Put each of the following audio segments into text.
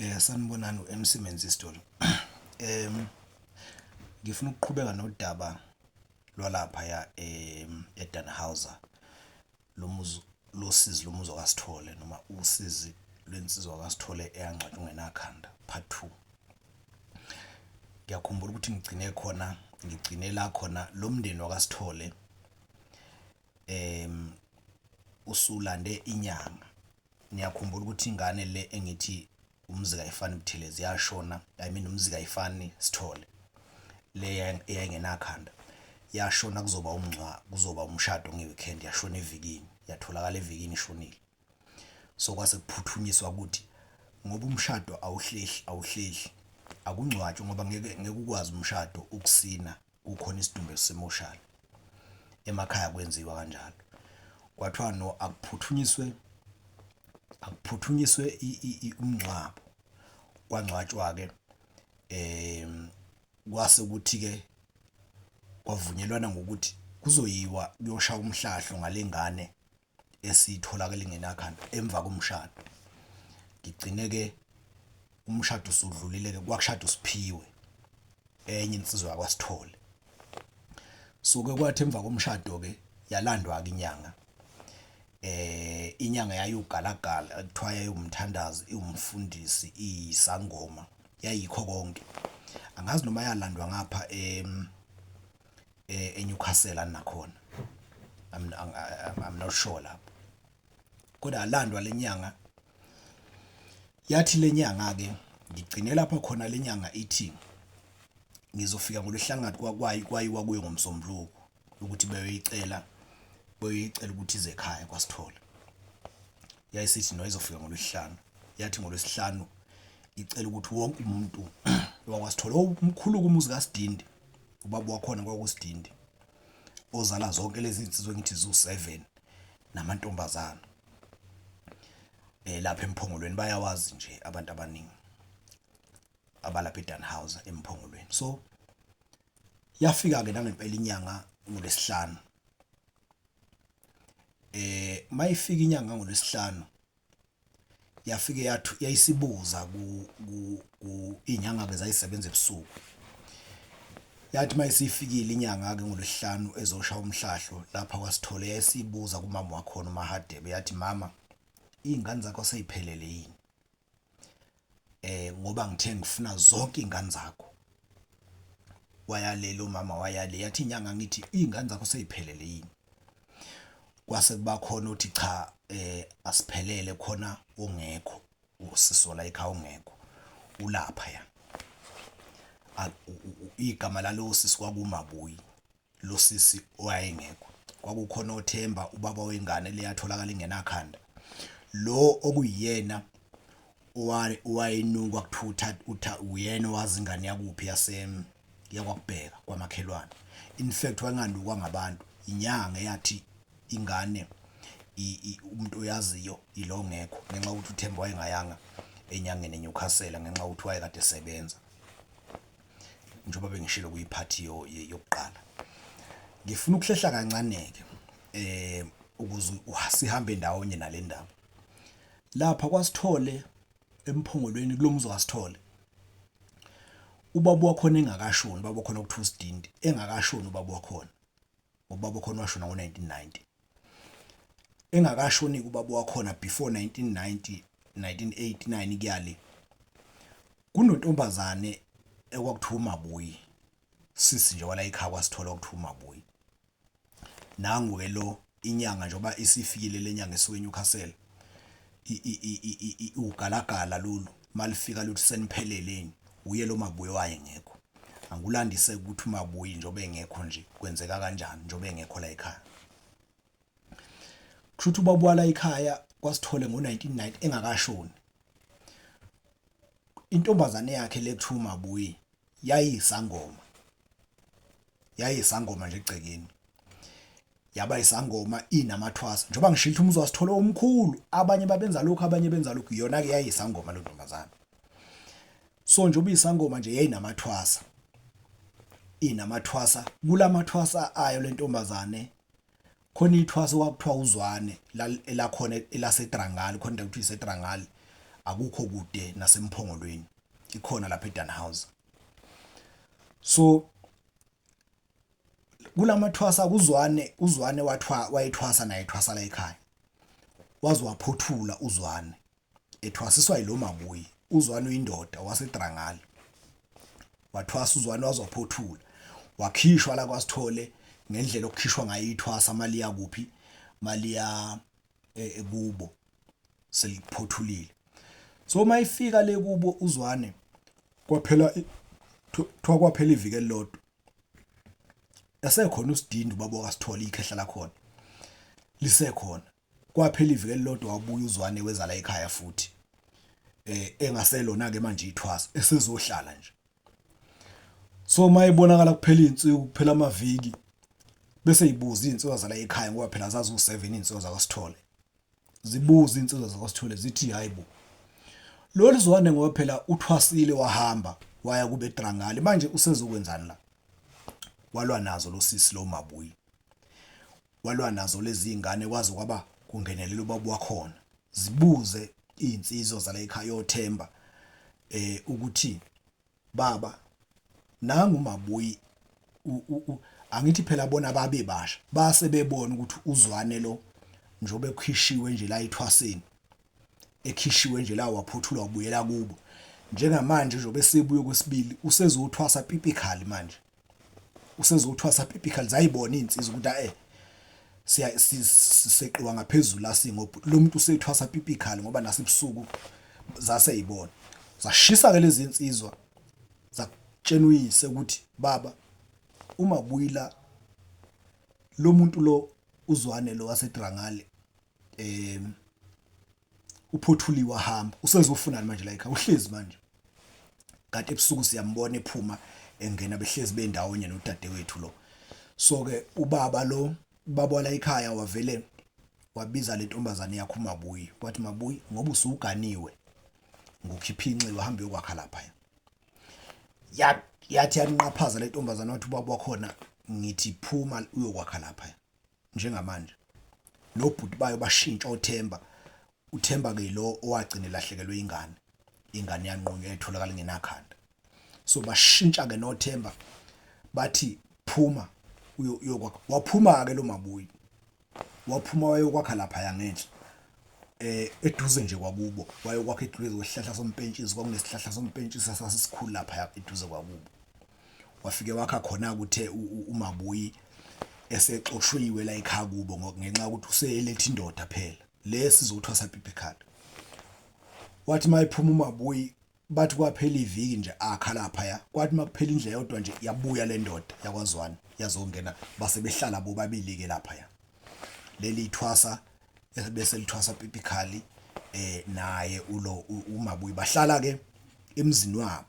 Sanibonani u-MC Menzisto lo. Ngifuna ukuqhubeka nodaba lwalaphaya eDannhauser lomuzi losizi lomuzi kaSithole noma usizi lwensizwa kaSithole eyangcwatshwa ungenakhanda part 2. Ngiyakhumbula ukuthi ngigcine khona ngigcine la khona lo mndeni wakaSithole usulande inyanga. Niyakhumbula ukuthi ingane le engithi uMzikayifani Buthelezi yashona, I mean uMzikayifani Sithole le eyayingenakhanda yashona kuzoba umngcwabo, kuzoba umshado nge-weekend, yashona evikini, yatholakala evikini ishonile. So kwase kuphuthunyiswa ukuthi ngoba umshado awuhlehli awuhlehli akungcwatshwe ngoba ngeke ngeke ukwazi umshado ukusina kukhona isidumbu esisemoshali. Emakhaya kwenziwa kanjalo. Kwathiwa no akuphuthunyiswe akuphuthunyiswe umngcwabo. Kwangcwatshwa-ke kwase kuthi-ke kwavunyelwana ngokuthi kuzoyiwa kuyoshaya umhlahlo ngale ngane esitholakele ingenakhanda emva komshado. Ngigcine-ke umshado usudlulile-ke kwakushada uSiphiwe enye insizwa yakwaSithole. So-ke kwathi emva komshado-ke yalandwa-ke inyanga. Inyanga yayiwugalagala kuthiwa yayiwumthandazi, iwumfundisi, iyisangoma, yayikho konke. Angazi noma yalandwa ngapha eNewcastle nakhona. I'm not sure lapho. Kodwa yalandwa lenyanga yathi lenyanga ke ngigcine lapho khona lenyanga ithi ngizofika ngolwehlangano kwayiwa kuyo ngomsombuluko ukuthi beyoyicela beyoyicela ukuthi ize ekhaya kwaSithole. Yayisithi no izofika ngolwesihlanu. Yathi ngolwesihlanu icela ukuthi wonke umuntu wakwaSithole omkhulu umuzi kaSidindi ubaba wakhona kwakuSidindi ozala zonke lezi zinsizwa engithi ziwu-7 namantombazana lapha emphongolweni bayawazi nje abantu abaningi abalapha eDannhauser emphongolweni. So yafika ke nangempela inyanga ngolwesihlanu. Mayifika inyanga ngolwesihlanu yafike yathi yayisibuza ku ku inyanga ke zayisebenza ebusuku. Yathi mayisifikile inyanga ke ngolwesihlanu ezoshaya umhlahlo lapha kwaSithole yayisibuza kumama wakhona uMahadebe yathi mama izingane zakho seyiphelele yini? Ngoba ngithe ngifuna zonke izingane zakho. Wayalela umama wayale yathi inyanga ngithi izingane zakho seyiphelele yini? Kwase kuba khona uthi cha asiphelele khona ongekho usiso la ekhaya ongekho ulapha ya. Igama lalowo sisi kwakumabuyi lo sisi owayengekho. Kwakukhona oThemba ubaba wengane leyatholakala ingenakhanda. Lo okuyiyena owayenukwa kuthiwa uyena owazi ingane yakuphi yase yakwakubheka kwamakhelwane. In fact wayenganukwa ngabantu inyanga eyathi ingane umuntu oyaziyo ilo ongekho ngenxa yokuthi uThemba wayengayanga enyangeni eNewcastle ngenxa yokuthi wayekade esebenza. Njengoba bengishilo kuyiphathi yokuqala. Ngifuna ukuhlehla kancane-ke ukuze sihambe ndawonye nale ndaba. Lapha kwaSithole emphongolweni kulo muzi waSithole ubaba wakhona engakashoni, ubaba wakhona okuthiwa uSidindi engakashoni ubaba wakhona ngoba ubaba wakhona washona ngo-1990. Engakashoni ubaba wakhona before 1990 1989 kuya le kunontombazane ekwakuthiwa uMabuyi sisi nje wala ekhaya kwaSithole okuthiwa uMabuyi. Nangu-ke lo inyanga njengoba isifikile le nyanga esuke eNewcastle ugalagala lolu malifika luthi senipheleleni uye lo Mabuyi wayengekho. Angikulandise ukuthi uMabuyi njengoba engekho nje kwenzeka kanjani njengoba engekho la ekhaya. Kusho ukuthi ubaba wala ekhaya kwaSithole ngo-1990 engakashoni. Intombazane yakhe le kuthiwa uMabuyi yayiyisangoma. Yayiyisangoma nje egcekeni. Yaba isangoma inamathwasa. Njengoba ngishilo ukuthi umuzi waSithole omkhulu, abanye babenza lokhu abanye benza lokhu, yona ke yayiyisangoma le ntombazane. So njengoba iyisangoma nje yayinamathwasa. Inamathwasa, kulamathwasa ayo le ntombazane khona ithwasa okwakuthiwa uZwane elakhona elaseTrangali khona indawo kuthiwa iseTrangali Akukho kude naseMphongolweni, ikhona lapha eDannhauser. So kulamathwasa kuZwane, uZwane wathwa wayethwasa naye ethwasa la ekhaya. Waze waphothula uZwane ethwasiswa yilo Mabuyi. UZwane uyindoda waseDrangali. Wathwasa uZwane waze waphothula. Wakhishwa la kwaSithole ngendlela okukhishwa ngayo ithwasa maliya kuphi maliya kubo seliphothulile. So mayifika le kubo uZwane kwaphela kuthiwa kwaphela iviki elilodwa esekhona uSidindi ubaba kaSithole ikhehla lakhona lisekhona. Kwaphela iviki elilodwa wabuya uZwane weza la ekhaya futhi engaselona ke manje ithwasa esezohlala nje. So mayebonakala kuphela izinsuku kuphela amaviki bese ibuza izinsizwa zala ekhaya ngoba phela zaziwu-7 izinsizwa zakwaSithole. Zibuza izinsizwa zakwaSithole zithi hayibo lolu Zwane ngoba phela uthwasile wahamba waya kube Drangali manje usezokwenzani la. Walwa nazo lo sisi lo Mabuyi. Walwa nazo lezi zingane kwaze kwaba kungenelela ubaba wakhona. Zibuze izinsizwa zala ekhaya oThemba ukuthi baba nangu Mabuyi angithi phela bona babe basha base bebona ukuthi uZwane lo njengoba ekhishiwe nje la ethwaseni ekhishiwe nje la waphothulwa wabuyela kubo njengamanje njengoba esebuye kwesibili usezothwasa pipikhali manje usezothwasa pipikhali. Zayibona izinsizwa ukuthi siya seqiwa ngaphezulu la singobhuti lo muntu usethwasa pipikhali ngoba nasebusuku zaseyibona. Zashisa ke lezi insizwa zakutshena uyise ukuthi baba uma buyila lo muntu lo uZwane lo waseDrangali uphothuliwe wahamba usezofunani manje la ekhaya uhlezi manje kanti ebusuku siyambona ephuma engena behlezi bendawonye nodadewethu lo. So ke ubaba lo ubaba wala ekhaya wavele wabiza le ntombazane yakhe uMabuyi wathi Mabuyi ngoba usuganiwe ngukhipha inxiwa hamba uyokwakha lapha. Yathi yanqaphaza le ntombazane wathi ubaba wakhona ngithi phuma uyokwakha lapha njengamanje. Nobhuti bayo bashintsha oThemba, uThemba ke lo owagcina elahlekelwe ingane, ingane yanqunywa yatholakala ingenakhanda. So bashintsha ke noThemba bathi phuma uyokwakha. Waphuma ke lo Mabuyi, waphuma wayokwakha lapha ngenhla eduze nje kwakubo, wayokwakha eduze kwesihlahla sompentshisi. Kwakunesihlahla sompentshisi esasisikhulu lapha eduze kwakubo. Wafike wakha khona kuthe uMabuyi esexoshwiwe la ekhaya kubo ngenxa yokuthi useletha indoda phela lesizothwasa pipikhali. Wathi mayiphuma uMabuyi bathi kwaphela iviki nje akha lapha, kwathi makuphela indlela yodwa nje yabuya le ndoda yakwaZwane yazongena base behlala bobabili ke lapha. Leli thwasa bese lithwasa pipikhali naye ulo uMabuyi bahlala ke emzini wabo.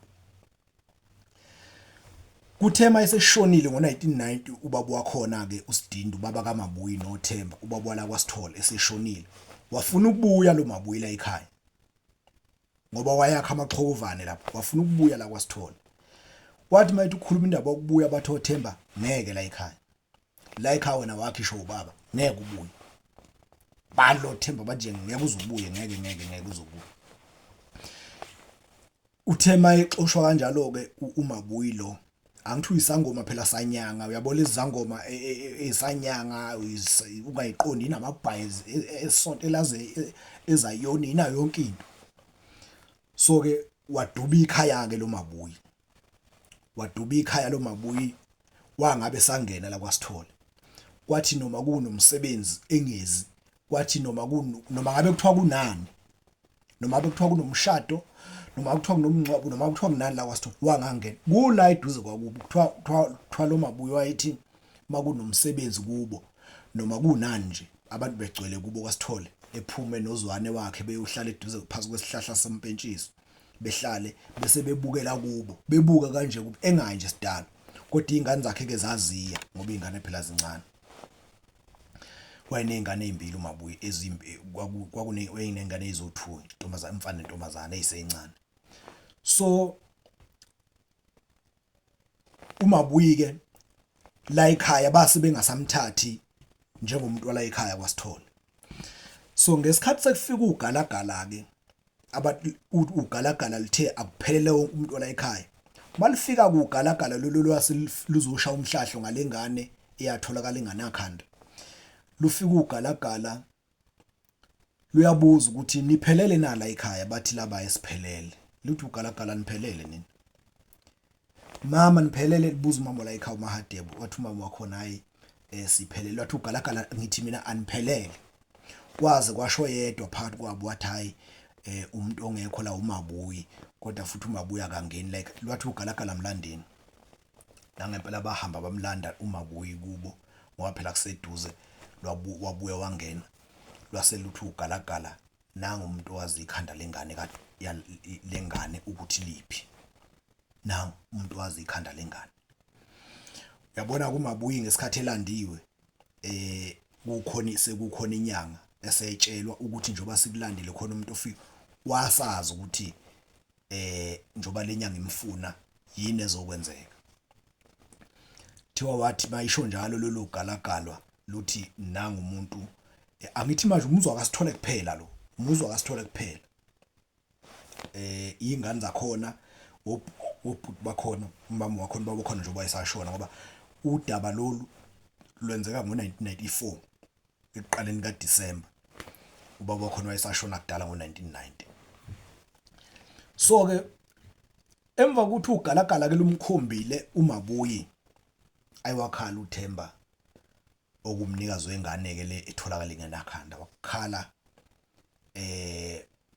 Kuthe mayeseshonile ngo-1990 ubaba wakhona ke uSidindi ubaba kaMabuyi noThemba ubaba wala kwaSithole eseshonile wafuna ukubuya lo Mabuyi la ekhaya ngoba wayakha amaxhokovane lapho wafuna ukubuya la kwaSithole. Wathi mayethi ukukhuluma indaba yokubuya bathi oThemba ngeke la ekhaya, la ekhaya wena wakhishwa ubaba ngeke ubuye. Balo Themba bathi ngeke uzubuye ngeke ngeke ngeke uzubuye. Uthe mayexoshwa kanjalo ke uMabuyi lo angithi uyisangoma phela sanyanga uyabona izangoma ezisanyanga ungayiqondi inamabhayizi esonto elaze ezayoni inayo yonke into. So ke waduba ikhaya ke lo Mabuyi, waduba ikhaya lo Mabuyi wangabe sangena la kwaSithole. Kwathi noma kunomsebenzi engezi, kwathi noma noma ngabe kuthiwa kunani, noma ngabe kuthiwa kunomshado, noma kuthiwa kunomngcwabo, noma kuthiwa kunani la kwaSithole wangangena kula eduze kwakubo. Kuthiwa lo Mabuyi wayethi makunomsebenzi kubo noma kunani nje abantu begcwele kubo kwaSithole ephume noZwane wakhe beyohlala eduze phansi kwesihlahla sompentshisi behlale bese bebukela kubo bebuka kanje kubo engayi nje sidalo kodwa izingane zakhe ke zaziya ngoba izingane phela zincane. Wayeney'ngane ey'mbili uMabuyi kwakuney'ngane eziwu-2 intombazane umfana nentombazane ezisencane. So uMabuyi ke la ekhaya base bengasamthathi njengomuntu wala ekhaya kwaSithole. So ngesikhathi sekufika ugalagala ke Ugalagala lithe akuphelele wonke umuntu ola ekhaya. Malifika kugalagala lolu lwase luzosha umhlahlo ngalengane eyatholakala inganakhanda. Lufika ugalagala luyabuza ukuthi niphelele na la ekhaya, bathi laba esiphelele. Luthi ugalagala niphelele nini? Mama niphelele, libuza umama la ekhaya uMahadebe. Wathi umama wakhona hayi siphelele. Wathi ugalagala ngithi mina aniphelele. Kwaze kwasho yedwa phakathi kwabo wathi hayi umuntu ongekho la uMabuyi, kodwa futhi uMabuyi akangeni like. Lwathi ugalagala mlandeni. Nangempela bahamba bamlanda uMabuyi kubo ngoba phela kuseduze, wabuya wangena. Lwase luthi ugalagala nangu umuntu owazi ikhanda lengane lengane ukuthi liphi. Nangu umuntu owazi ikhanda lengane. Uyabona kuMabuyi ngesikhathi elandiwe kukhona sekukhona inyanga esetshelwa ukuthi njengoba sikulandile khona umuntu ofika wasazi ukuthi njengoba lenyanga imfuna yini ezokwenzeka. Thiwa wathi bayisho njalo lolu galagalwa luthi nangu umuntu angithi manje umuzwa kaSithole kuphela lo, umuzwa kaSithole kuphela. Ingane zakhona obhuti bakhona umama wakhona baba khona njengoba esashona, ngoba udaba lolu lwenzeka ngo-1994 ekuqaleni kaDisemba. Ubaba wakhona wayesashona kudala ngo-1990. So ke emva kokuthi ugalagala ke lumkhombile uMabuyi, ayiwakhala uThemba okumnikazi wengane ke le etholakala ingenakhanda. Wakhala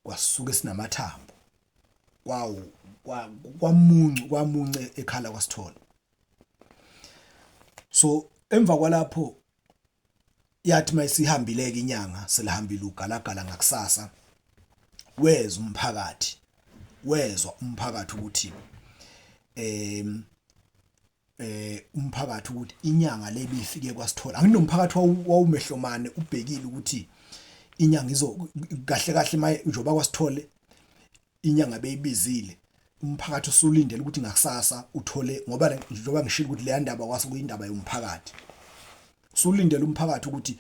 kwasuka esinamathambo kwawu kwamuncu kwamunce ekhala kwaSithole. So emva kwalapho yathi mayisihambile ke inyanga, selihambile ugalagala ngakusasa, wezwa umphakathi, wezwa umphakathi ukuthi umphakathi ukuthi inyanga le bifike kwaSithole. Anginomphakathi wawumehlomane ubhekile ukuthi inyanga izo kahle kahle maye njengoba kwaSithole inyanga beyibizile, umphakathi usulindele ukuthi ngakusasa uthole, ngoba njengoba ngishilo ukuthi leya ndaba kwase kuyindaba yomphakathi. Usulindele umphakathi ukuthi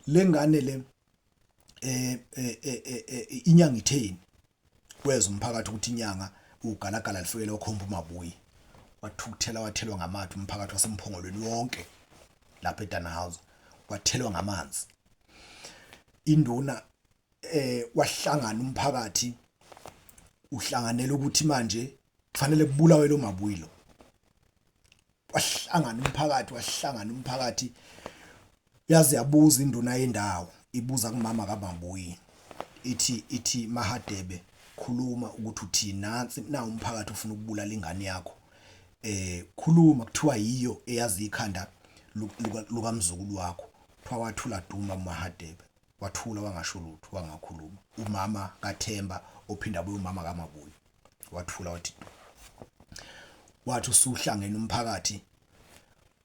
lengane le inyanga itheni. Weza umphakathi ukuthi inyanga ugalagala lifikele wakhomba uMabuyi, wathukuthela wathelwa ngamathe umphakathi wasemphongolweni wonke lapha eDannhauser, wathelwa ngamanzi. Induna wahlangana umphakathi uhlanganela ukuthi manje kufanele kubulawe lo Mabuyi lo. Wahlangana umphakathi, wahlangana umphakathi, yaze yabuza induna yendawo, ibuza kumama kaMabuyi ithi Mahadebe khuluma ukuthi uthini, nansi na umphakathi ufuna ukubulala ingane yakho, khuluma. Kuthiwa yiyo eyazi ikhanda lukamzukulu wakho. Kuthiwa wathula duma uMahadebe, wathula wangasho lutho, wangakhuluma. Umama kaThemba ophinda abuye umama kaMabuyi wathula wathi, wathi usuhlangene umphakathi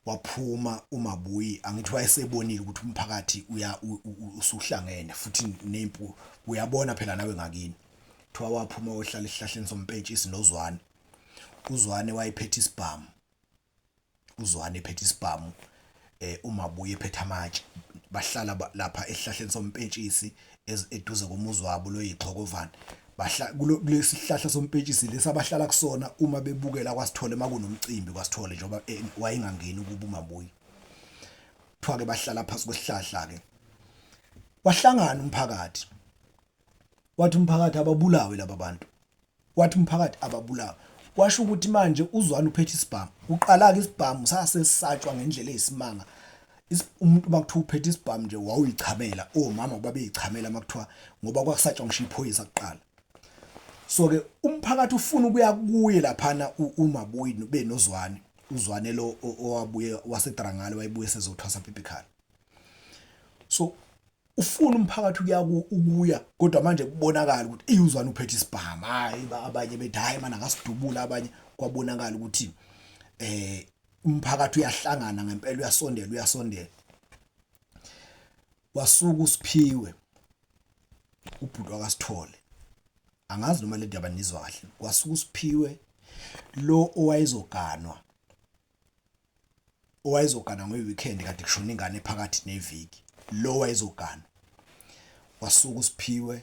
waphuma uMabuyi. Angithi wayesebonile ukuthi umphakathi uya usuhlangene futhi nempu uyabona phela nawe ngakini. Kuthiwa waphuma ohlala esihlahleni sompentshisi noZwane. UZwane wayephethe isibhamu, uZwane ephethe isibhamu, uMabuyi ephethe amatshe. Bahlala lapha esihlahleni sompentshisi eduze komuzi wabo loyixhokovana. Bahla kulesi sihlahla sompentshisi lesi abahlala kusona uma bebukela kwaSithole makunomcimbi kwaSithole, njengoba wayengangeni kuba uMabuyi. Kuthiwa ke bahlala phansi kwesihlahla ke, wahlangana umphakathi, wathi umphakathi ababulawe laba bantu, wathi umphakathi ababulawe. Kwasho ukuthi manje uZwane uphethe isibhamu. Uqala ke isibhamu sasesatshwa ngendlela eyisimanga. Umuntu makuthiwa uphethe isibhamu nje wawuyichamela, omama babeyichamela makuthiwa, ngoba kwakusatshwa ngisho iphoyisa kuqala. So ke umphakathi ufuna ukuya kuye laphana uMabuyi benoZwane, uZwane lo owabuye waseDrangale wayebuye sezothwasa biblical. So ufuna umphakathi ukuya ukuya, kodwa manje kubonakala ukuthi uZwane uphethe isibhamu. Hayi abanye bethi hayi mana akasidubula abanye. Kwabonakala ukuthi umphakathi uyahlangana ngempela, uyasondela uyasondela. Wasuka uSiphiwe ubhuti wakaSithole, angazi noma le ndaba nizwa kahle. Kwasuka uSiphiwe lo owayezoganwa, owayezogana nge-weekend kade kushona ingane phakathi neviki, lo wayezoganwa. Wasuka uSiphiwe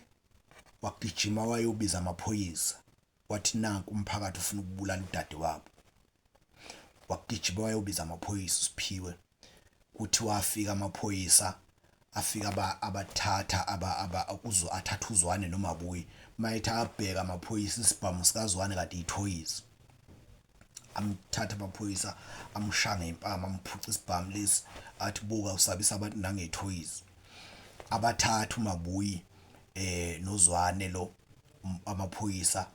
Wagijima wayobiza amaphoyisa wathi nanku umphakathi ufuna ukubulala udadewabo. Wagijima wayobiza amaphoyisa uSiphiwe. Kuthiwa afika amaphoyisa afika abathatha athatha uZwane noMabuyi. Mayethi abheka amaphoyisa isibhamu sikaZwane kanti ithoyizi. Amthatha amaphoyisa amshaya ngempama amphuca isibhamu lesi athi buka usabisa abantu nangethoyizi. Abathatha uMabuyi noZwane lo amaphoyisa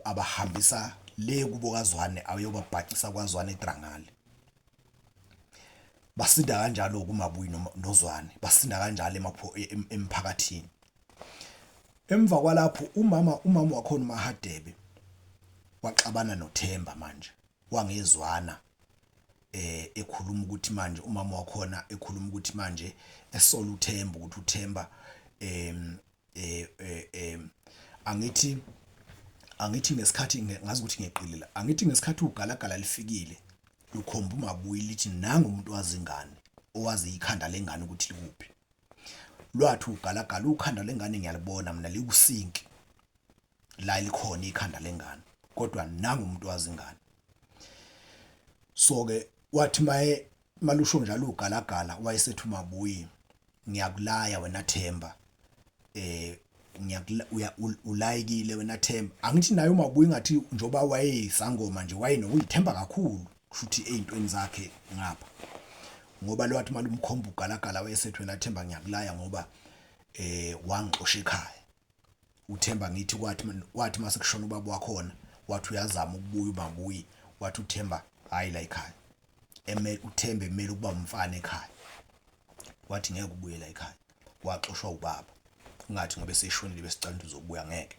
abahambisa le kubo kaZwane ayobabhacisa kwaZwane eDrangali. Basinda kanjalo kuMabuyi noZwane, basinda kanjalo emphakathini. Emva kwalapho umama wakhona uMaHadebe waxabana noThemba manje wangezwana ekhuluma ukuthi manje umama wakhona ekhuluma ukuthi manje esola uThemba ukuthi uThemba angithi angithi ngesikhathi ngazi ukuthi ngeqile la angithi ngesikhathi ugalagala lifikile lukhomba uMabuyi lithi nangu umuntu wazi ingane owazi ikhanda lengane ukuthi likuphi. Lwathi ugalagala ukhanda lengane ngiyalibona mina likusinki la likhona ikhanda lengane kodwa nangu umuntu wazi ingane. So ke wathi maye malusho njalo ugalagala wayesethi uMabuyi ngiyakulaya wena Themba ulayikile wena Themba. Angithi naye uMabuyi ngathi njoba wayeyisangoma nje wayenokuyithemba kakhulu kushuthi ezintweni zakhe ngapha ngoba lwathi malumkhomba ugalagala wayesethi wena Themba ngiyakulaya ngoba wangixosha ekhaya. uThemba ngithi kwathi mase kushona ubaba wakhona wathi uyazama ukubuya uMabuyi wathi uThemba hayi la ekhaya emele uThemba emele ukuba umfana ekhaya wathi ngeke ubuye la ekhaya waxoshwa ubaba ungathi ngoba eseshonile besicela ukuthi uzobuya ngeke.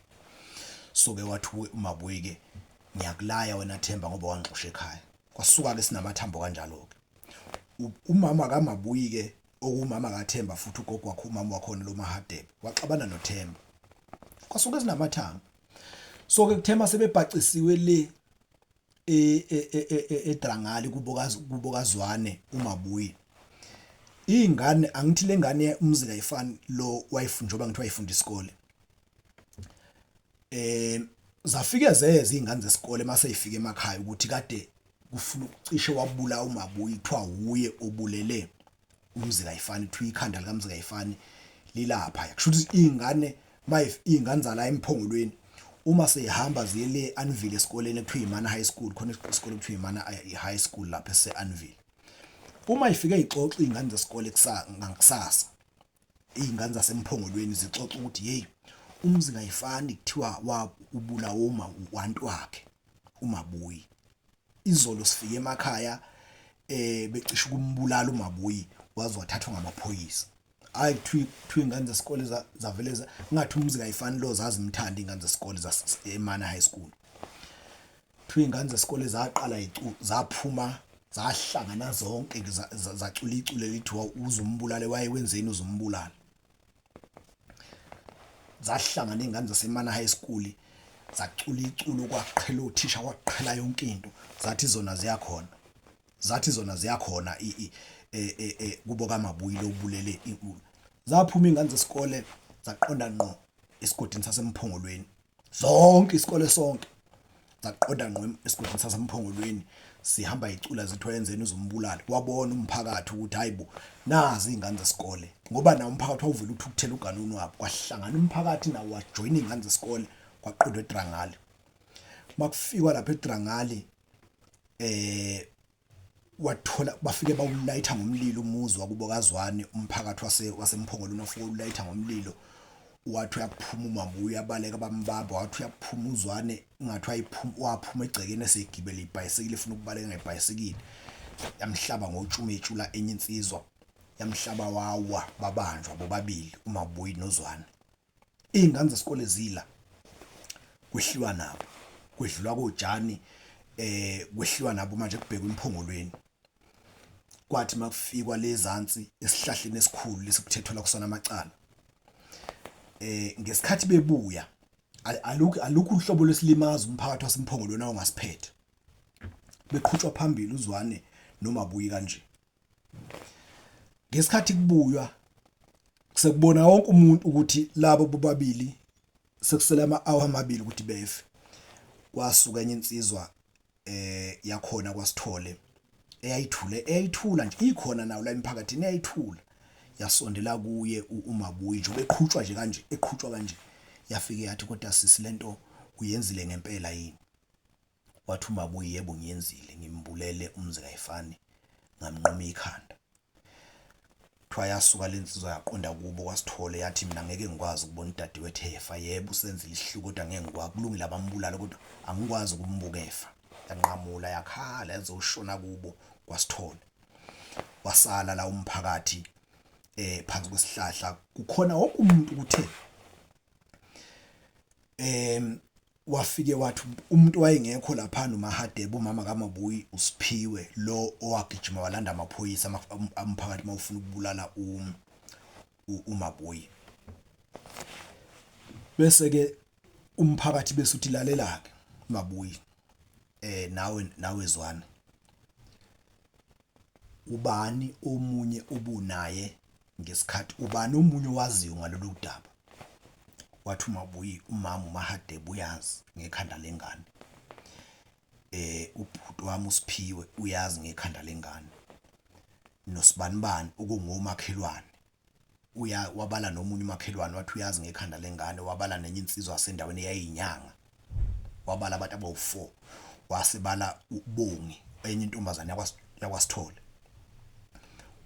So ke wathi uMabuyi ke ngiyakulaya wena Themba ngoba wangixosha ekhaya. Kwasuka ke sinamathambo kanjalo ke umama kaMabuyi ke okumama kaThemba futhi ugogo wakhe umama wakhona lo Mahadebe waxabana noThemba kwasuke sinamathambo. So ke kuThemba sebebhacisiwe le eDrangali kubo kaZwane uMabuyi. Ingane angithi lengane umzila ayifani lo wayefunda njengoba ngithi wayefunda isikole. Zafike zeza izingane zesikole mase ifika emakhaya ukuthi kade kufuna ukucishe wabula uMabuyi kuthiwa wuye obulele uMzila ayifani kuthiwa ikhanda likaMzila ayifani lilapha. Kusho ukuthi izingane izingane zala eMphongolweni uma seyihamba ziye le Anville esikoleni ekuthiwa iMana High School khona isikole ekuthiwa iMana High School lapha ese-Anville. Uma ifike ixoxa izingane zesikole ngakusasa izingane zaseMphongolweni zixoxa ukuthi hey uMzila ayifani kuthiwa ubulawa uma wantu wakhe uMabuyi. Izolo sifike emakhaya becishe ukumbulala uMabuyi waze wathathwa ngamaphoyisa. Hayi kuthiwa izingane zesikole zavele ngathi uMzila ayifani lo zazimthanda izingane zesikole eMana High School. Kuthiwa izingane zesikole zaqala zaphuma zahlangana zonke zacula iculo elithi uzumbulale wayekwenzeni uzumbulale. Zahlangana izingane zaseMana High School zacula iculo kwaqhela othisha kwaqhela yonke into zathi zona ziyakhona. Zathi zona ziyakhona kubo kaMabuyi lo ubulele. Zaphuma izingane zesikole zaqonda ngqo esigodini saseMphongolweni. Zonke isikole sonke zaqonda ngqo esigodini saseMphongolweni sihamba icula zithi wayenzeni uzombulala. Wabona umphakathi ukuthi hayibo nazi izingane zesikole ngoba nawo umphakathi wawuvele uthukuthela uganuni wabo. Kwahlangana umphakathi nawo wajoyina izingane zesikole kwaqondwa eDrangali. Makufikwa lapha eDrangali wathola bafike bawulayitha ngomlilo umuzi wakubo kaZwane umphakathi waseMphongolweni wafike ulayitha ngomlilo. Wathi uyaphuma uMabuyi uyabaleka bambamba wathi uyaphuma uZwane ngathi wayiphuma waphuma egcekeni esegibele ibhayisikili efuna ukubaleka ngebhayisikili yamhlaba ngotshumi etshula enye insizwa yamhlaba wawa babanjwa bobabili uMabuyi noZwane. Izingane zesikole zila kwehliwa nabo kwedlulwa kotshani kwehliwa nabo manje kubhekwa eMphongolweni. Kwathi makufikwa lezansi esihlahleni esikhulu lesikuthethwela kusona amacala ngesikhathi bebuya alukho uhlobo lwesilimaza umphakathi waseMphongolweni ongasiphethe beqhutshwa phambili uZwane noMabuyi kanje. Ngesikhathi kubuywa sekubona wonke umuntu ukuthi labo bobabili Sekusele ama-hour amabili ukuthi befe. Kwasuka enye insizwa eh yakhona kwaSithole eyayithule eyayithula nje ikhona nayo la emphakathini eyayithula yasondela kuye uMabuyi nje ubeqhutshwa nje kanje eqhutshwa kanje yafike yathi kodwa sisi lento uyenzile ngempela yini wathi uMabuyi yebo ngiyenzile ngimbulele uMzikayifani ngamnquma ikhanda Kuthiwa yasuka le nsizwa yaqonda kubo kwaSithole yathi mina ngeke ngikwazi ukubona udadewethu efa. Yebo usenzile isihluku kodwa ngeke ngikwazi. Kulungile abambulale kodwa angikwazi ukumbuka efa. Yanqamula yakhala yaze ushona kubo kwaSithole. Wasala la umphakathi eh phansi kwesihlahla kukhona wonke umuntu kuthe em Wafike wathi umuntu wayengekho laphana uMaHadebe umama kaMabuyi uSiphiwe lo owagijima walanda amaphoyisa amphakathi mawufuna ukubulala uMabuyi. Bese ke umphakathi bese uthi lalela ke Mabuyi eh nawe nawe Zwane ubani omunye obunaye ngesikhathi ubani omunye owaziyo ngalolu daba wathi uMabuyi umama uMahadebe uyazi ngekhanda lengane eh ubhuti wami uSiphiwe uyazi ngekhanda lengane nosibanibani okungomakhelwane uya wabala nomunye umakhelwane wathi uyazi ngekhanda lengane wabala nenye insizwa yasendaweni eyayinyanga wabala abantu abawu-4 wasebala uBongi enye intombazane yakwaSithole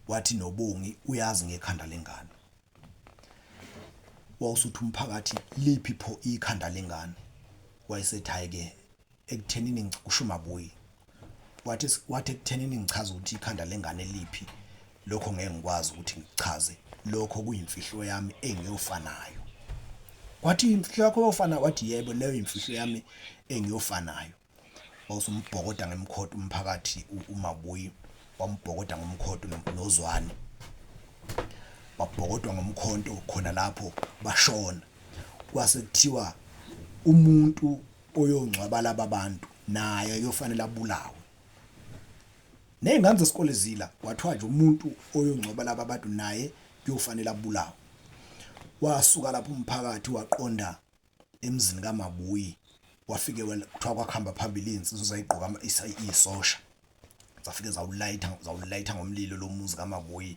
wathi noBongi uyazi ngekhanda lengane wawusuthi umphakathi liphi pho ikhanda lengane wayesethi hayi ke ekuthenini ngikusho uMabuyi wathi wathi ekuthenini ngichaza ukuthi ikhanda lengane liphi lokho ngeke ngikwazi ukuthi ngikuchaze lokho kuyimfihlo yami engiyofa nayo wathi imfihlo yakho yofana wathi yebo leyo imfihlo yami engiyofa nayo wawusumbhokoda ngemkhonto umphakathi uMabuyi wambhokoda ngomkhonto noZwane babhokodwa ngomkhonto khona lapho bashona kwase kuthiwa umuntu oyongcwaba laba bantu naye uyofanele abulawe nezingane zesikole zila kwathiwa nje umuntu oyongcwaba laba bantu naye kuyofanele abulawe wasuka lapho umphakathi waqonda emzini kaMabuyi wafike kuthiwa kwakuhamba phambili iy'nsizwa zayigqoka iy'sosha zafike zawulayitha zawulayitha ngomlilo lo muzi kaMabuyi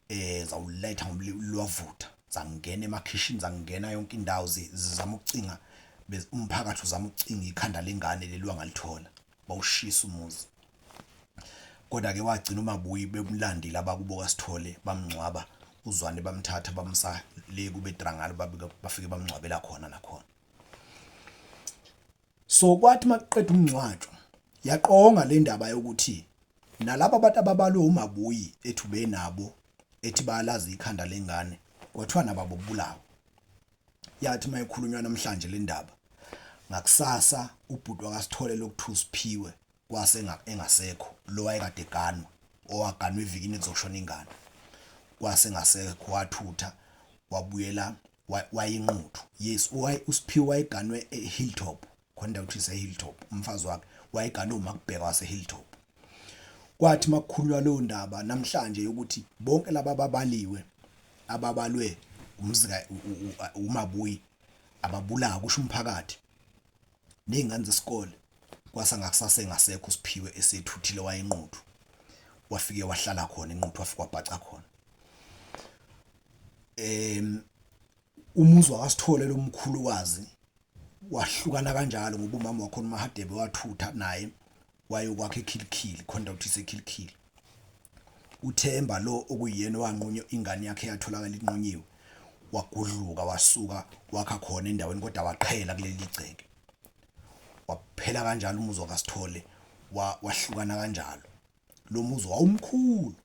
eh zawulayitha ngomlilo lwavutha zangena emakhishini zangena yonke indawo zizama ukucinga umphakathi uzama ukucinga ikhanda lengane leli wangalithola bawushisa umuzi kodwa ke wagcina uMabuyi bemlandile abakubo kaSithole bamngcwaba uZwane bamthatha bamsa le kube Drangalo bafike bamngcwabela khona nakhona so kwathi makuqeda umngcwatshwa yaqonga le ndaba yokuthi nalabo abantu ababalwe uMabuyi ethi ubenabo ethi bayalazi ikhanda lengane kwathiwa nabo bobulawa yathi mayikhulunywa namhlanje le ndaba ngakusasa ubhuti wakaSithole lokuthu Siphiwe kwase engasekho lo wayekade eganwa owaganwa evikini kuzoshona ingane kwase engasekho wathutha wabuyela wayinquthu yes uSiphiwe wayeganwe eHilltop khona indawo kuthiwa iseHilltop umfazi wakhe wayeganwe uMakubheka waseHilltop kwathi makukhulunywa leyo ndaba namhlanje yokuthi bonke laba ababaliwe ababalwe umzika uMabuyi ababulawa kusho umphakathi nezingane zesikole kwasa ngakusasa engasekho uSiphiwe esethuthile wayenquthu wafike wahlala khona enquthu wafike wabhaca khona em umuzi wakasithole lomkhulukazi wahlukana kanjalo ngoba umama wakhona uMahadebe wathutha naye wayokwakha ekhilikhili khona ukuthi isekhilikhili uThemba lo okuyiyena owanqunywa ingane yakhe yatholakala inqunyiwe wagudluka wasuka wakha khona endaweni kodwa waqhela kuleli gceke waphela kanjalo umuzi wakaSithole wahlukana kanjalo lo muzi wawumkhulu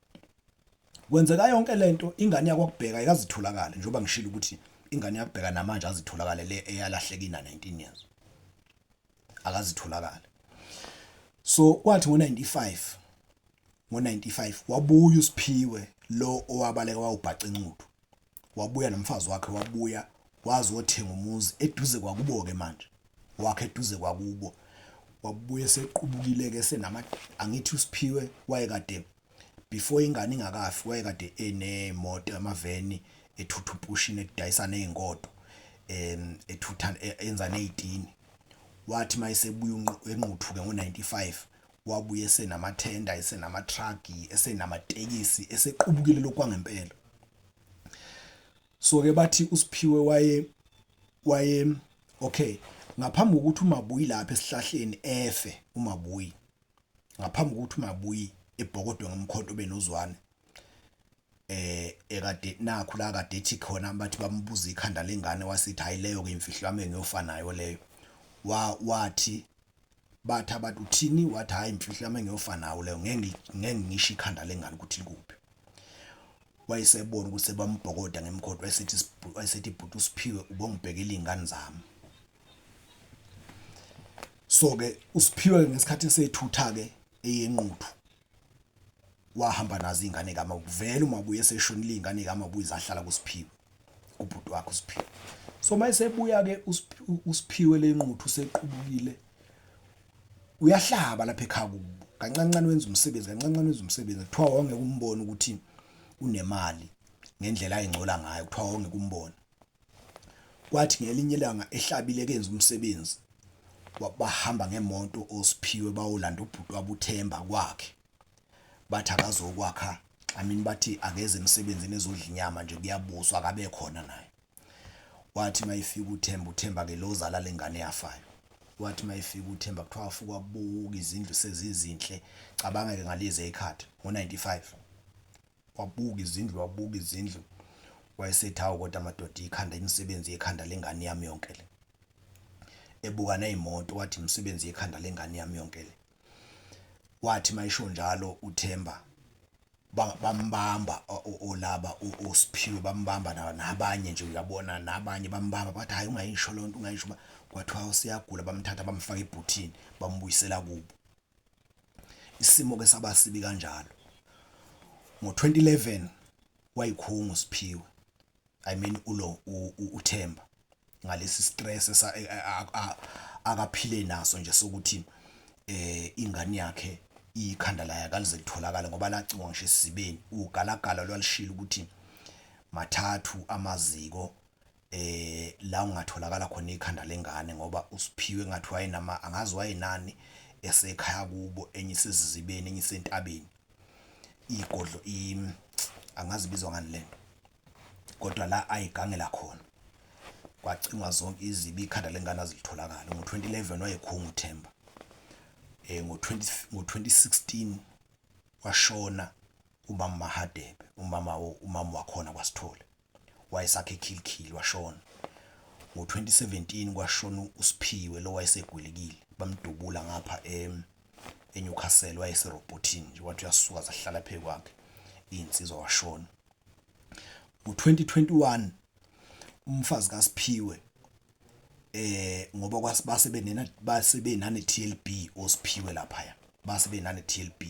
kwenzeka yonke lento ingane yakwakubheka ikazitholakala njengoba ngishilo ukuthi ingane yakubheka namanje azitholakale le eyalahleka ina 19 years akazitholakala so kwathi ngo95 ngo95 wabuya uSiphiwe lo owabaleka wawubhaca incuthu wabuya nomfazi wakhe wabuya wazothenga umuzi eduze kwakubo ke manje wakhe eduze kwakubo wabuye sequbukile ke senama angithi uSiphiwe wayekade before ingane ingakafi wayekade enemoto amaveni ethutha upushini edayisa nezingodo ethutha enza nezitini. Wathi mayesebuya eNquthu-ke ngo-95 wabuye esenamathenda, esenama-truck, esenamatekisi, esequbukile lokhu kwangempela. So ke bathi uSiphiwe waye waye okay ngaphambi kokuthi uMabuyi lapha esihlahleni efe uMabuyi, ngaphambi kokuthi uMabuyi ebhokodwe ngomkhonto benozwane ekade nakhu la kade ethi khona bathi bambuza ikhanda lengane wasithi hayi leyo ke imfihlo yami engiyofa nayo leyo. Wathi bathi abantu uthini, wathi hayi imfihlo yami engiyofa nayo leyo, ngeke ngeke ngisho ikhanda lengane ukuthi likuphi. Wayesebona ukuthi sebambhokoda ngemkhonto, wayesethi bhuti uSiphiwe ubongibhekela izingane zami. So ke uSiphiwe ngesikhathi esethutha ke eyenquthu wahamba nazo izingane kaMabuyi, vele uMabuyi eseshonile izingane kaMabuyi zahlala kuSiphiwe, kubhuti wakhe uSiphiwe. So mayesebuya ke uSiphiwe lenquthu sequbukile, uyahlaba lapha ekhaya kubo kancane kancane, wenza umsebenzi kancane kancane, wenza umsebenzi. Kuthiwa wawungeke umbone ukuthi unemali ngendlela ayingcola ngayo, kuthiwa wawungeke umbone. Kwathi ngelinye ilanga ehlabile kenza umsebenzi, bahamba ngemoto oSiphiwe bayolanda ubhuti wabo uThemba kwakhe, bathi akazokwakha, I mean bathi akeze emsebenzini ezodla inyama nje kuyabuswa akabe khona naye. Wathi mayefika uThemba, uThemba ke lo ozala lengane yafayo, wathi mayefika uThemba kuthiwa wafika wabuka izindlu sezizinhle. Cabanga ke ngalezi ezikhathi ngo-95, wabuka izindlu, wabuka izindlu, wayesethi hawu kodwa madoda ikhanda imisebenzi yekhanda lengane yami yonke le. Ebuka nezimoto wathi imisebenzi yekhanda lengane yami yonke le. Wathi mayisho njalo uThemba bambamba olaba oSiphiwe, bambamba nabanye nje uyabona nabanye bambamba bathi hayi ungayisho lonto, ungayisho. Kwathiwa usiyagula, bamthatha bamfaka ebhuthini bambuyisela kubo. Isimo ke saba sibi kanjalo. Ngo-2011 wayikhunga uSiphiwe, I mean ulo uThemba, ngalesi stress akaphile naso nje sokuthi ingane yakhe ikhanda layo akalize litholakala, ngoba lacingwa ngisho esizibeni ugalagala lwalishilo ukuthi mathathu amaziko la ungatholakala khona ikhanda lengane, ngoba uSiphiwe ngathi wayenama angazi wayenani esekhaya kubo, enye isezizibeni, enye isentabeni, igodlo angazi ibizwa ngani lento, kodwa la ayigangela khona kwacingwa zonke izibi, ikhanda lengane azilitholakala. Ngo-2011 wayekhunga uThemba. Ngo-2016 washona umama Mahadebe, umama wakhona kwaSithole, wayesakhe ekhilikhili, washona. Ngo-2017 kwashona uSiphiwe lo wayesegwilikile, bamdubula ngapha eNewcastle, wayeserobhothini nje, wathi uyasuka zahlala phezu kwakhe iy'nsizwa, washona. Ngo-2021 umfazi kaSiphiwe ngoba base benena base benane TLB oSiphiwe laphaya, base benane TLB.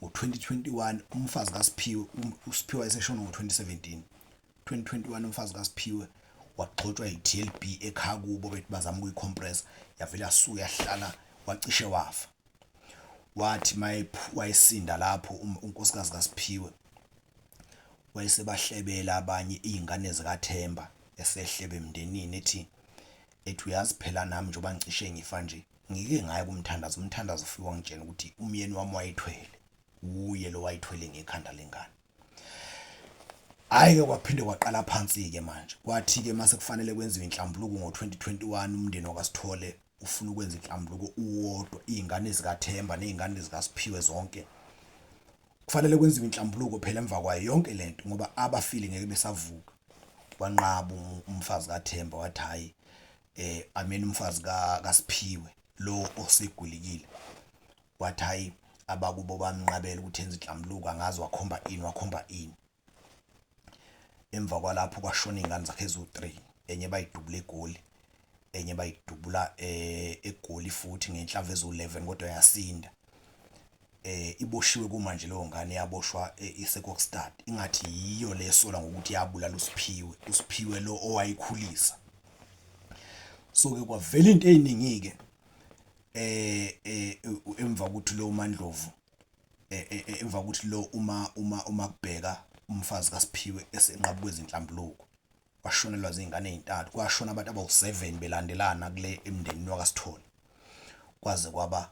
Ngo-2021 umfazi kaSiphiwe, uSiphiwe wayeseshona ngo-2017, 2021 umfazi kaSiphiwe wagxotshwa yi-TLB ekhaya kubo, bethi bazama ukuyicompress, yavele yasuka yahlala, wacishe wafa. Wathi wayesinda lapho unkosikazi kaSiphiwe, wayesebahlebela abanye izingane zikaThemba, esehlebe emndenini ethi uyazi phela nami njengoba ngicishe ngifa nje, ngike ngaya kumthandazo, umthandazo ufike wangitshela ukuthi umyeni wami wayethwele, uye lo wayethwele ngekhanda lengane. Hhayi-ke kwaphinde kwaqala phansi-ke manje, kwathi-ke mase kufanele kwenziwe inhlambuluko ngo-2021, umndeni wakwaSithole ufuna ukwenza inhlambuluko uwodwa, iy'ngane zikaThemba ney'ngane zikaSiphiwe zonke. Kufanele kwenziwe inhlambuluko phela emva kwayo yonke lento, ngoba abafile ngeke besavuka. Wanqaba umfazi kaThemba wathi hhayi, I mean umfazi kaSiphiwe lo osegwilikile, wathi hhayi abakubo bamnqabela ukuthi enze inhlambuluko, angazi wakhomba ini, wakhomba ini. Emva kwalapho kwashona iy'ngane zakhe eziwu-3, enye bayidubula eGoli, enye bayidubula eGoli futhi ngenhlamvu eziwu-11 kodwa yasinda. Iboshiwe kumanje leyo ngane, yaboshwa iseKokstad, ingathi yiyo le esolwa ngokuthi yabulala uSiphiwe, uSiphiwe lo owayikhulisa. So-ke kwavela into ey'ningi-ke emva kokuthi lo MaNdlovu, emva kokuthi lo uma uma uma kubheka umfazi kaSiphiwe esenqaba ukwenza inhlambuluko. Washonelwa zingane ezintathu, kwashona abantu abawu-7 belandelana kule emndenini wakaSithole. Kwaze kwaba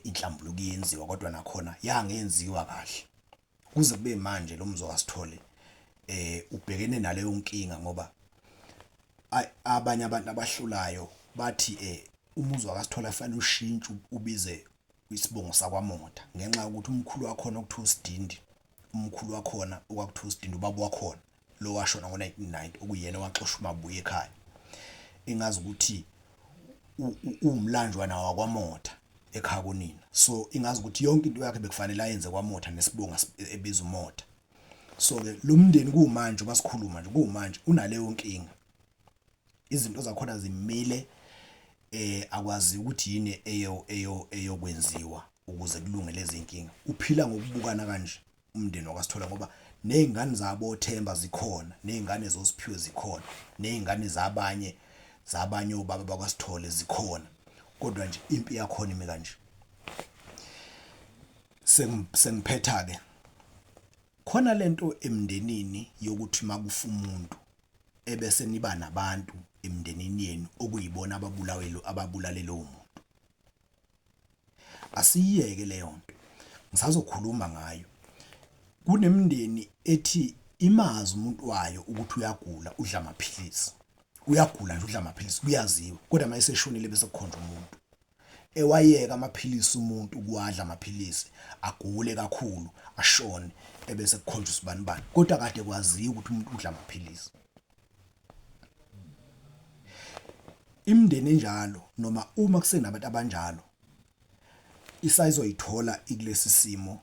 inhlambuluko iyenziwa kodwa nakhona yangenziwa kahle. Kuze kube manje lo mzi kaSithole ubhekene naleyo nkinga ngoba abanye abantu abahlulayo bathi umuzi wakaSithole afanele ushintshe ubize isibongo sakwaMotha ngenxa yokuthi umkhulu wakhona okuthiwa uSidindi, umkhulu wakhona okwakuthiwa uSidindi ubaba wakhona lo washona ngo-1990 okuyena owaxosha uMabuya ekhaya, engazi ukuthi uwumlanjwana wakwaMotha ekhaya konina. So ingazi ukuthi yonke into yakhe bekufanele ayenze kwaMotha nesibongo ebiza uMotha. So-ke lo mndeni kumanje uma sikhuluma nje kumanje unaleyo nkinga, izinto zakhona zimile, akwazi ukuthi yini eyo eyo eyokwenziwa ukuze kulunge lezi nkinga. Uphila ngokubukana kanje umndeni wakwaSithole ngoba nezingane zabo oThemba zikhona, nezingane zoSiphiwe zikhona, nezingane zabanye zabanye obaba bakwaSithole zikhona, kodwa nje impi yakhona imi kanje. Sengiphetha-ke, khona lento emndenini yokuthi makufa umuntu ebese niba nabantu emndenini yenu okuyibona ababulawe ababulale lowo muntu. Asiyiyeke leyo nto, ngisazokhuluma ngayo. Kunemindeni ethi imazi umuntu wayo ukuthi uyagula udla amaphilisi, uyagula nje udla amaphilisi kuyaziwa, kodwa uma eseshonile bese kukhonjwa umuntu. Ewayeka amaphilisi umuntu ukuwadla amaphilisi agule kakhulu ashone ebese kukhonjwa usibanibani, kodwa kade kwaziwa ukuthi umuntu udla amaphilisi. Imindeni enjalo noma uma kusenabantu abanjalo isayizoyithola ikulesi simo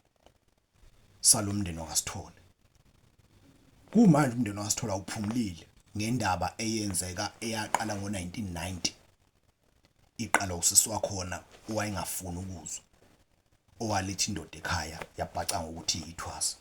salomndeni wakaSithole. Kumanje umndeni wakaSithole awuphumulile ngendaba eyenzeka eyaqala ngo-1990 iqala usisi wakhona owayengafuni ukuzwa, owaletha indoda ekhaya yabhaca ngokuthi iyithwasa.